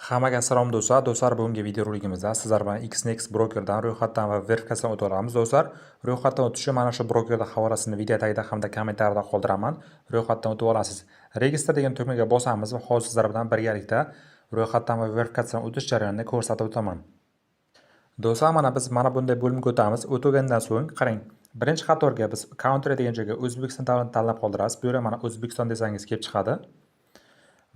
Hammaga salom, do'stlar. Do'stlar, bugungi videorolikimizda sizlar bilan Xnex brokerdan ro'yxatdan va verifikatsiyadan o'ta olamiz. Do'stlar, ro'yxatdan o'tish uchun mana shu brokerda havolasini video tagida hamda kommentariyada qoldiraman. Ro'yxatdan o'tib olasiz. Register degan tugmaga bosamiz va hozir sizlar bilan birgalikda ro'yxatdan va verifikatsiyadan o'tish jarayonini ko'rsatib o'taman. Do'stlar, mana biz mana bunday bo'limga o'tamiz. O'tgandan so'ng qarang, birinchi qatorga biz country degan joyga O'zbekiston davlatini tanlab qoldirasiz. Bu yerga mana O'zbekiston desangiz kelib chiqadi.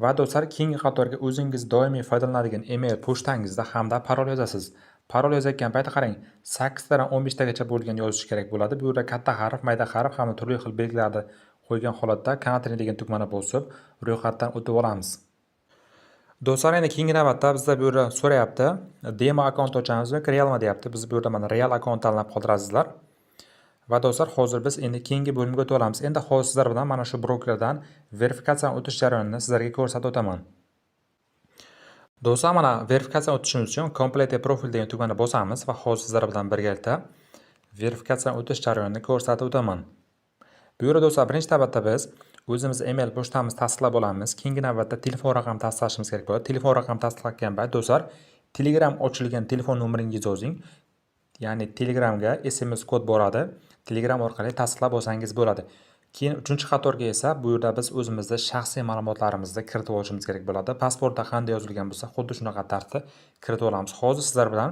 Va do'stlar, keyingi qatorga o'zingiz doimiy foydalanadigan email pochtangizda hamda parol yozasiz. Parol yozayotgan paytda qarang, 8 tadan 15 tagacha bo'lgan yozish kerak bo'ladi. Bu yerda katta harf, mayda harf hamda turli xil belgilarni qo'ygan holatda Continue degan tugmani bosib, ro'yxatdan o'tib olamiz. Do'stlar, endi keyingi navbatda bizda bu yerda so'rayapti. Demo akkaunt ochamizmi yoki realmi deyapti. Biz bu yerda mana real akkaunt tanlab qoldirasizlar. Va do'stlar, hozir biz endi keyingi bo'limga o'tib olamiz. Endi hozir sizlar bilan mana shu brokerdan verifikatsiyadan o'tish jarayonini sizlarga ko'rsatib o'taman. Do'stlar, mana verifikatsiyadan o'tishimiz uchun Complete profile degan tugmani bosamiz va hozir sizlar bilan birgalikda verifikatsiyadan o'tish jarayonini ko'rsatib o'taman. Bu yerda, do'stlar, birinchi navbatda biz o'zimiz email pochtamizni tasdiqlab olamiz. Keyingi navbatda telefon raqamini tasdiqlashimiz kerak bo'ladi. Telefon raqamini tasdiqlagan payt, do'stlar, Telegram ochilgan telefon nomeringizni yozing. Ya'ni Telegramga SMS kod boradi. Telegram orqali tasdiqlab olsangiz bo'ladi. Keyin uchinchi qatorga esa bu yerda biz o'zimizni shaxsiy ma'lumotlarimizni kiritib olishimiz kerak bo'ladi. Pasportda qanday yozilgan bo'lsa, xuddi shunaqa tarzda kiritib olamiz. Hozir sizlar bilan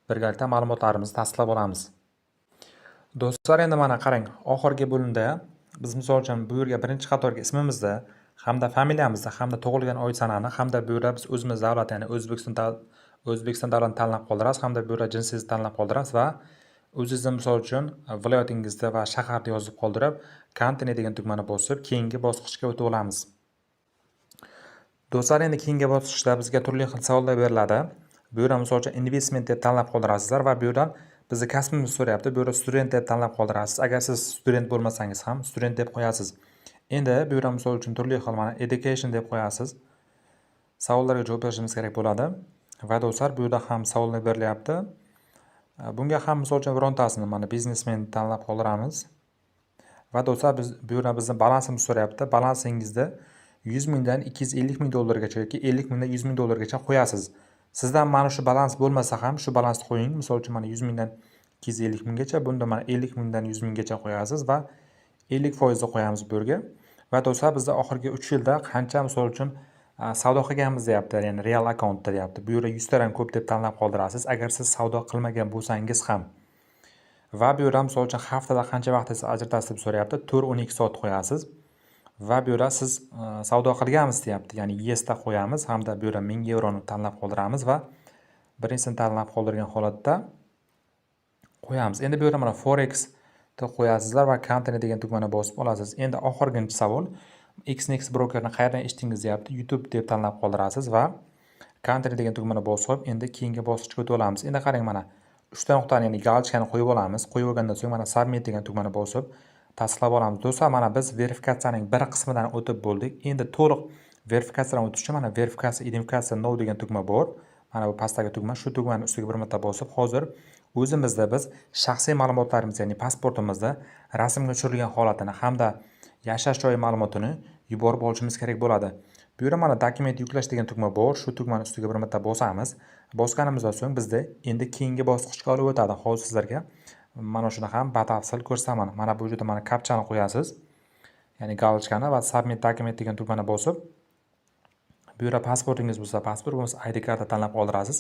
birgalikda ma'lumotlarimizni tasdiqlab olamiz. Do'stlar, endi mana qarang, oxirgi bo'limda biz misol uchun bu yerga birinchi qatorga ismimizni hamda familiyamizni hamda tug'ilgan oy sanani hamda bu yerda biz o'zimiz davlat, ya'ni O'zbekiston davlatini tanlab qoldirasiz hamda bu yerda jinsingizni tanlab qoldirasiz va o'zingizni misol uchun viloyatingizni va shaharni yozib qoldirib, Continue degan tugmani bosib, keyingi bosqichga o'tib olamiz. Do'stlar, endi keyingi bosqichda bizga turli xil savollar beriladi. Bu yerda misol uchun investment deb tanlab qoldirasizlar va bu yerdan bizni kasbimizni so'rayapti. Bu yerda student deb tanlab qoldirasiz. Agar siz student bo'lmasangiz ham student deb qo'yasiz. Endi bu yerda misol uchun turli xil mana education deb qo'yasiz. Savollarga javob berishimiz kerak bo'ladi. Va do'stlar, bu yerda ham savollar berilyapti. Bunga ham misol uchun birontasini mana biznesmen tanlab qoldiramiz. Va do'stlar, biz bu yerda bizni balansimizni so'rayapti. Balansingizda 100 mingdan 250 ming dollargacha yoki 50 mingdan 100 ming dollargacha qo'yasiz. Sizdan mana shu balans bo'lmasa ham shu balansni qo'ying. Misol uchun mana 100 mingdan 250 minggacha, bunda mana 50 mingdan 100 minggacha qo'yasiz va 50% ni qo'yamiz bu yerga. Va do'stlar, bizda oxirgi 3 yilda qancha misol uchun savdo qilganmiz deyapti, ya'ni real akkauntda deyapti. Bu yerda 100 tadan ko'p deb tanlab qoldirasiz, agar siz savdo qilmagan bo'lsangiz ham. Va bu yerda misol uchun haftada qancha vaqt ajratasiz deb so'rayapti. 4-12 soat qo'yasiz. Va bu yerda siz savdo qilganmiz deyapti. Ya'ni yesda qo'yamiz hamda bu yerda 1000 yevroni tanlab qoldiramiz va birinchisini tanlab qoldirgan holatda qo'yamiz. Endi bu yerda mana Forex deb qo'yasizlar va Continue degan tugmani bosib olasiz. Endi oxirgi savol: Xnex brokerni qayerdan eshitdingiz deyapti. YouTube deb tanlab qoldirasiz va Continue degan tugmani bosib, endi keyingi bosqichga o'tib olamiz. Endi qarang, mana uchta nuqtani, ya'ni галочка ni qo'yib olamiz. Qo'yib olgandan so'ng mana Submit degan tugmani bosib tasdiqlab olamiz. Do'stlar, mana biz verifikatsiyaning bir qismidan o'tib bo'ldik. Endi to'liq verifikatsiyadan o'tish uchun mana verifikatsiya, identifikatsiya now degan tugma bor. Mana bu pastdagi tugma, shu tugmani ustiga bir marta bosib, hozir o'zimizda biz shaxsiy ma'lumotlarimiz, ya'ni pasportimizda rasmga tushirilgan holatini hamda yashash joyi ma'lumotini yuborib olishimiz kerak bo'ladi. Bu yerda mana dokument yuklash degan tugma bor. Shu tugmani ustiga bir marta bosamiz. Bosganimizdan so'ng bizda endi keyingi bosqichga olib o'tadi. Hozir sizlarga mana shuni ham batafsil ko'rsataman. Mana bu yerda mana kapchani qo'yasiz. Ya'ni галочка ni va Submit document degan tugmani bosib, bu yerda pasportingiz bo'lsa pasport, bo'lmasa ID karta tanlab qoldirasiz.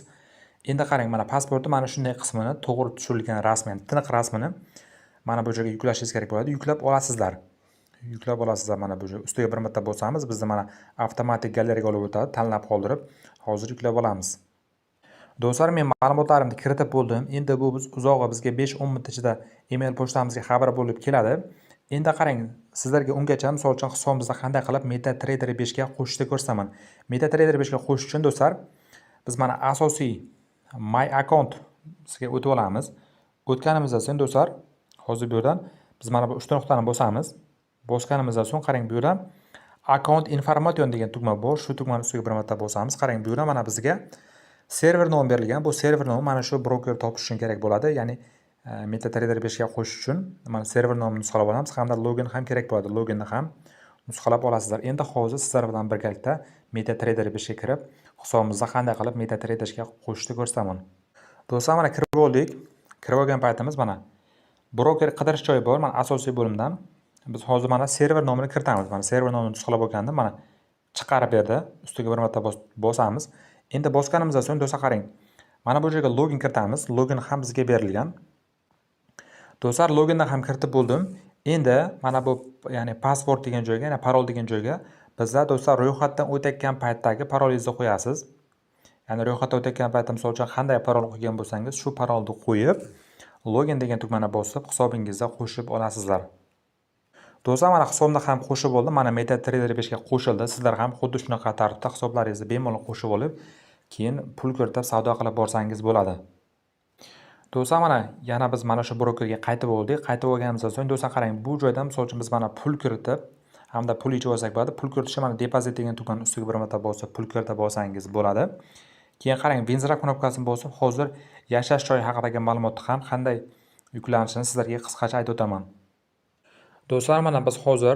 Endi qarang, mana pasportni mana shunday qismini, to'g'ri tushirilgan rasm, ya'ni tiniq rasmini mana bu joyga yuklashingiz kerak bo'ladi. Yuklab olasizlar. Yuklab olasizlar mana bu joyga. Ustiga bir marta bosamiz, bizni mana avtomatik galereyaga olib o'tadi. Tanlab qoldirib, hozir yuklab olamiz. Do'stlar, men ma'lumotlarimni kiritib bo'ldim. Endi bu biz uzog'i bizga 5-10 minut ichida email pochtamizga xabar bo'lib keladi. Endi qarang, sizlarga ungacha misol uchun hisobimizni qanday qilib MetaTrader 5 ga qo'shishni ko'rsataman. MetaTrader 5 ga qo'shish uchun, do'stlar, biz mana asosiy My Account ga o'tib olamiz. O'tganimizdan so'ng, do'stlar, hozir bu yerdan biz mana bu uchta nuqtani bosamiz. Bosganimizdan so'ng qarang, bu yerdan Account Information degan tugma bor. Shu tugmani ustiga bir marta bosamiz. Qarang, bu yerda mana bizga server nom berilgan. Bu server nomi mana shu broker topish uchun kerak bo'ladi. Ya'ni MetaTrader 5 ga qo'shish uchun mana server nomini nusxalab olamiz hamda login ham kerak bo'ladi. Loginni ham nusxalab olasizlar. Endi hozir sizlar bilan birgalikda MetaTrader 5 ga kirib, hisobimizni qanday qilib MetaTraderga qo'shishni ko'rsataman. Do'stlar, mana kirib oldik. Kirib olgan paytimiz mana broker qidirish joyi bor, mana asosiy bo'limdan. Biz hozir mana server nomini kiritamiz. Mana server nomini nusxalab olgandim, mana chiqarib berdi. Ustiga bir marta bosamiz. Endi bosganimizdan so'ng, do'stlar, qarang. Mana bu joyga login kiritamiz. Login ham bizga berilgan. Do'stlar, loginni ham kiritib bo'ldim. Endi mana bu, ya'ni password degan joyga, ya'ni parol degan joyga bizlar, do'stlar, ro'yxatdan o'tayotgan paytdagi parolingizni qo'yasiz. Ya'ni ro'yxatdan o'tayotgan paytda, misol uchun, qanday parol qo'ygan bo'lsangiz, shu parolni qo'yib, login degan tugmani bosib, hisobingizga qo'shib olasizlar. Do'stlar, mana hisobni ham qo'shib oldim. Mana MetaTrader 5 ga qo'shildi. Sizlar ham xuddi shunaqa tartibda hisoblaringizni bemalol qo'shib olib, keyin pul kiritib savdo qilib borsangiz bo'ladi. Do'stlar, mana yana biz mana shu brokerga qaytib oldik. Qaytib olganimizdan so'ng, do'stlar, qarang, bu joydan, misol uchun, biz mana pul kiritib hamda pul yechib olsak bo'ladi. Pul kiritishda mana depozit degan tugmani ustiga bir marta bosib, pul kiritib olsangiz bo'ladi. Keyin qarang, возврат knopkasini bosib, hozir yashash joyi haqidagi ma'lumotni ham qanday yuklanishini sizlarga qisqacha aytib o'taman. Do'stlar, mana biz hozir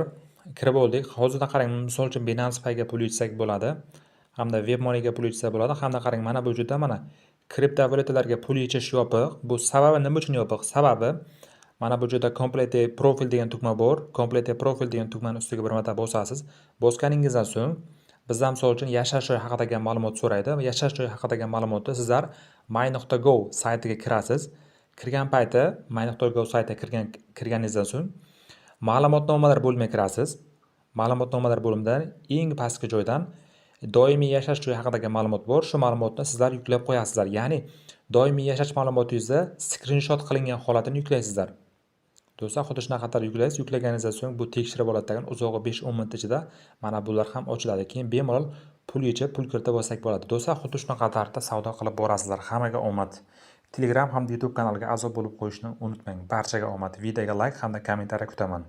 kirib oldik. Hozirdan qarang, misol uchun, Binance Payga pul yechsak bo'ladi. Hamda WebMoneyga pul yechsa bo'ladi. Hamda qarang, mana bu joyda mana kriptovalyutalarga pul yechish yopiq. Bu sababi nima uchun yopiq? Sababi mana bu joyda Complete profile degan tugma bor. Complete profile degan tugmani ustiga bir marta bosasiz. Bosganingizdan so'ng bizdan, misol uchun, yashash joyi haqidagi ma'lumot so'raydi. Yashash joyi haqidagi ma'lumotni sizlar my.gov saytiga kirasiz. Kirgan payti my.gov saytiga kirganingizdan so'ng ma'lumotnomalar bo'limiga kirasiz. Ma'lumotnomalar bo'limidan eng pastki joydan doimiy yashash joyi haqidagi ma'lumot bor. Shu ma'lumotni sizlar yuklab qo'yasizlar. Ya'ni doimiy yashash ma'lumotingizni skrinshot qilingan holatini yuklaysizlar. Do'stlar, xuddi shunaqa qator yuklaysiz. Yuklaganingizdan so'ng bu tekshirib oladi tag'in, uzog'i 5-10 minut ichida mana bular ham ochiladi. Keyin bemalol pul yechib, pul kiritib olsak bo'ladi. Do'stlar, xuddi shunaqa tarzda savdo qilib borasizlar. Hammaga omad. Telegram hamda YouTube kanaliga a'zo bo'lib qo'yishni unutmang. Barchaga omad. Videoga like hamda kommentariy kutaman.